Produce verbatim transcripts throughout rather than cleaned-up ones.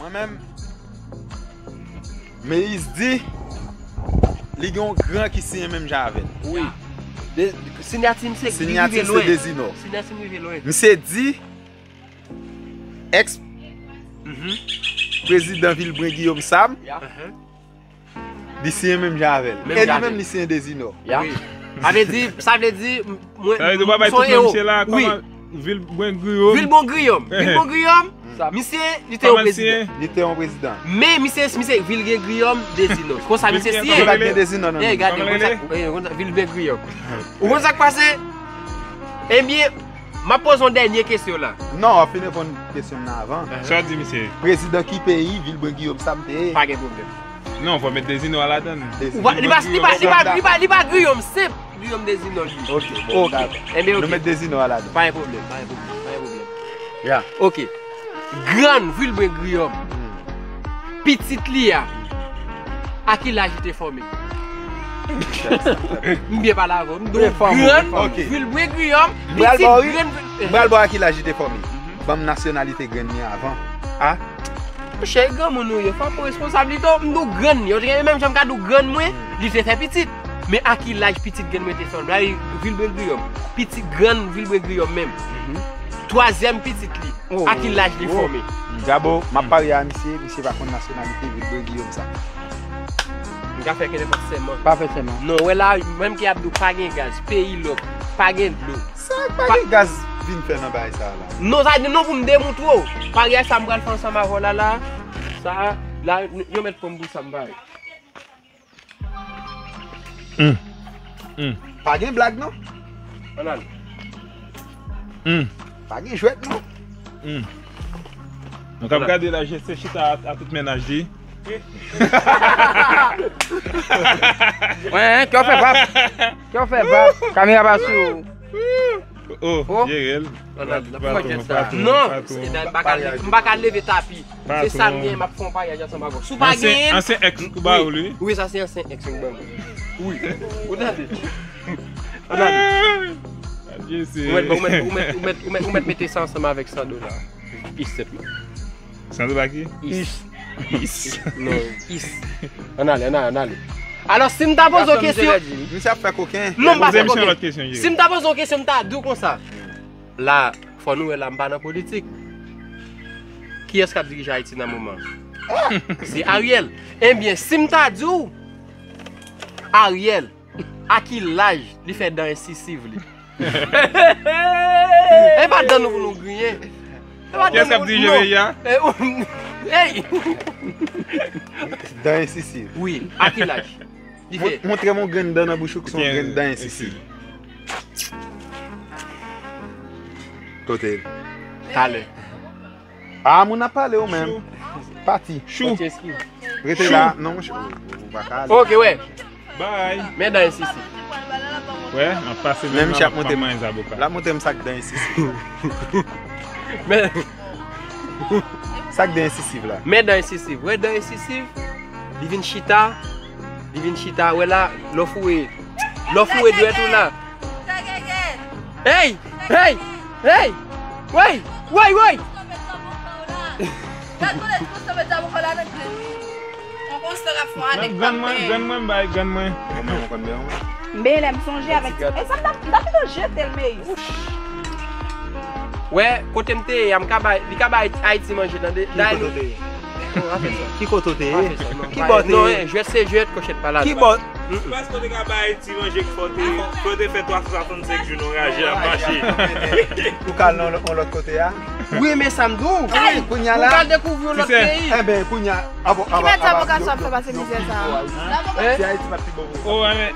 Mwen menm, Meyis di li gen yon gran ki siyen menm jan avè l. Wi. De, sinyati misye, li rive lwen. Sinyati misye Dezinò. Sinyati m rive lwen. Misye di, ex prezidan Vilbrun Guillaume Sam, li siyen menm jan avè l. E li menm li siyen Dezinò. Sa vle di, sa vle di, m- Mwen, sa vle di w pa bay tout non misye la, kòman Vilbrun Guillaume. Vilbrun Guillaume. Vilbrun Guillaume. Misye, li te yon prezidan. Li te yon prezidan. Men misye, misye Vilbrun Guillaume Dezinò. Konsa misye siyen. Li pa t gen Dezinò nan non. Gade, konsa, konsa, Vilbrun Guillaume. Ou konn sa k pase? Ebyen, m ap poze yon dènye kesyon la. Non, w ap fin reponn kesyon m nan avan. Sa w di misye? Prezidan ki peyi Vilbrun Guillaume Sam te ye? Pa gen pwoblèm. Non, fò met Dezinò a ladann. Ou pa, li pa, li pa, li pa, li pa Guillaume, se Guillaume Dezinò li. Ok, bon, dakò. Ebyen, ok. Nou met Dezinò a ladann. Pa gen pwoblèm, pa gen pwoblèm, pa gen pwoblèm. Ya. Ok. Grann Vilbrun Guillaume. Pitit li a. A ki laj li te fòme? M byen pale avè w. M di w grann Vilbrun Guillaume, pitit grann Vilbrun. M pral ba w a ki laj li te fòme. Ban m nasyonalite grann li avan. A? Monchè, e granmoun ou ye, fò w pran responsablite w. M di w grann li, menm jan m ka di w grann mwen, li te fè pitit. Men a ki laj pitit grann mwen te fòme? Vilbrun Guillaume, pitit grann Vilbrun Guillaume menm. Twazyèm pitit li, a ki laj li fòme? Gabo, m ap parye a misye, misye pa konn nasyonalite Vilbrun Guillaume sa. M ka fè ke nenpòt sèman. Pa fè sèman. Non, wè la, menm ke y ap di w pa gen gaz, peyi lòk, pa gen dlo. Sa pa gen gaz vin fè nan bagay sa a la? Non, sa di non pou m demontre w. Paryaj sa m pral fè ansanm avè w la la. Sa a, la, yo mèt pran m pou sa m pa ye. Hum. Hum. Pa gen blag non. Ann ale. Hum. Pa gen jwèt non. Hum. Nou k ap gade la, je se chita a, a tout mennaj li. Wen, kè w fè pap. Kè w fè pap. Kamera pa sou ou. Oh, oh. Jerel. Patwon, patwon, patwon. Non, m pa ka, m pa ka leve tapi. Se sa m gen, m ap fè yon paryaj ansanm avè w. Si w pa genyen. Ansyen ex ou ba ou li? Wi, sa se ansyen ex mwen ban mwen. Wi. Ou tande? Ou tande? Ou mèt, ou mèt, ou mèt, ou mèt, ou mèt, ou mèt mete sa ansanm avèk san dola. Is sèt mil. San dola ki? Is. Is. Non, is. Ann ale, ann ale, ann ale. Alò, si m ta poze w kesyon. Misye ap fè koken. Non, m pa fè koken. Si m ta poze w kesyon, m ta di w konsa. La, fò nou wè la, m pa nan politik. Kiyès k ap dirije Ayiti nan moman? Se Ariel. Ebyen, si m ta di w, Ariel, a ki laj li fè dan ensisiv li? E pa dan nou pou nou griyen. E pa dan nou pou nou. Kiyès k ap dirije peyi a? Ey! Dan ensisiv. Wi, a ki laj? Li fè. Montre m yon grenn dan nan bouch ou ki se yon grenn dan ensisiv. Kote l? Talè. A, moun ap pale ou menm. Pati. Chou. Rete la. Non, monchè. Ou pa ka ale. Ok, wè. Bye. Men dan ensisiv. Wè, m ap pase menm la, m ap manyen zaboka. L ap montre m sa k dan ensisiv. Men sa k dan ensisiv la. Men dan ensisiv. Wè dan ensisiv. Li vin chita. Li vin chita. Wè la, lè w foure. Lè w foure dwèt ou la. Hey! Hey! Hey! Woy! Woy! Woy! Gad kote ti konsa met zaboka la nan grenn li. Yon konsa k ap fè yon adèk. Grann mwen, grann mwen, bay grann mwen. Mwen menm, mwen konn byen, wi. Men lè m sonje avèk ti, e sa m t ap, m t ap pito jete l, Meyis. Wè, kote m te ye a, m ka bay, li ka bay Ayiti manje, tande. Ki kote w te ye? Ki kote w te ye? Ki bò w te ye? Non, jwèt se jwèt, kòchèt pa la. Ki bò? Paske w te ka bay Ti manje k fò te, fò te fè twa san swasannsenk jou nou raje ap mache. Ou ka al nan yon lòt kote a? Wi, men sa m di w. Ey, kounye a la. Ou ka dekouvri yon lòt peyi. Enben, kounye a, abo, abo, abo. Ki mèt zaboka sa ap fè pase mizè sa a? Ti Ayiti pa t pi bon pou ou. Oh, enben,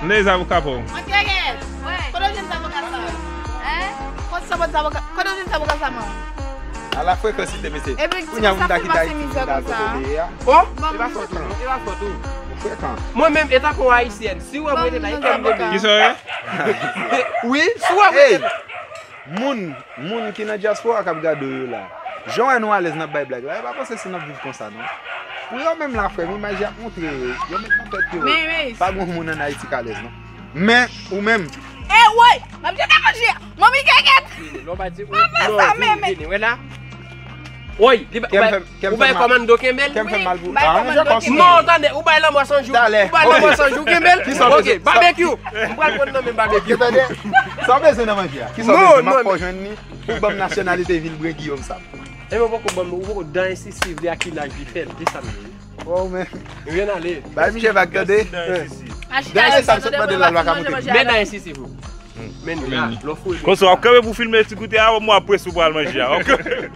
m de zaboka pou ou. Mwen te gen. Kote w jwenn zaboka sa a? Hein? Kote sa bòt zaboka? Kote w jwenn zaboka sa, man? A la frekansite, mesye. Kounye a, moun ta kite Ayiti, moun ta kote w te ye a. Oh, e pa fòt ou, non, e pa fòt ou. Ou frekan. Mwen menm, etankou yon ayisyèn, si w wè mwen rete la, e kè m te beni. Kisa w ye? Wi, si w wè mwen rete la. Moun, moun ki nan dyaspora k ap gade w yo la. Jan w wè nou alèz n ap bay blag la, yo pa panse si n ap viv konsa, non. Pou yo menm la, frè m, imaj y ap montre yo, yo met nan tèt yo. Pa gen moun ann Ayiti k alèz, non. Men, ou menm. E woy! M ap jete manje a! Manmi kèkèt! Vini, lè w pa di ou, non, vini, vini, wè la. Woy, li ba- ou bay kòmando kenbe l? Kè m fè mal pou. Non, tande, ou bay lanmò san jou. Ou bay lanmò san jou kenbe l? Ok, babekyou. M pral pran nan men babekyou. Tande, sa w bezwen nan manje a? Kisa w bezwen? M ap fè w jwenn li pou ban m nasyonalite Vilbrun Guillaume sa. Ebyen, ou poko ban m, ou poko dan ensisiv li a ki laj li fè l. Di sa m ye. Oh, men. Vin ale. Bay misye vag, tande. Dènye sa m sot mande la, l pa ka moute. Men dan ensisiv ou. Men la, lò fou. Konsa, w ap kanpe pou filme ti goute a, mwen ap prese pou al manje a. W ap kanpe.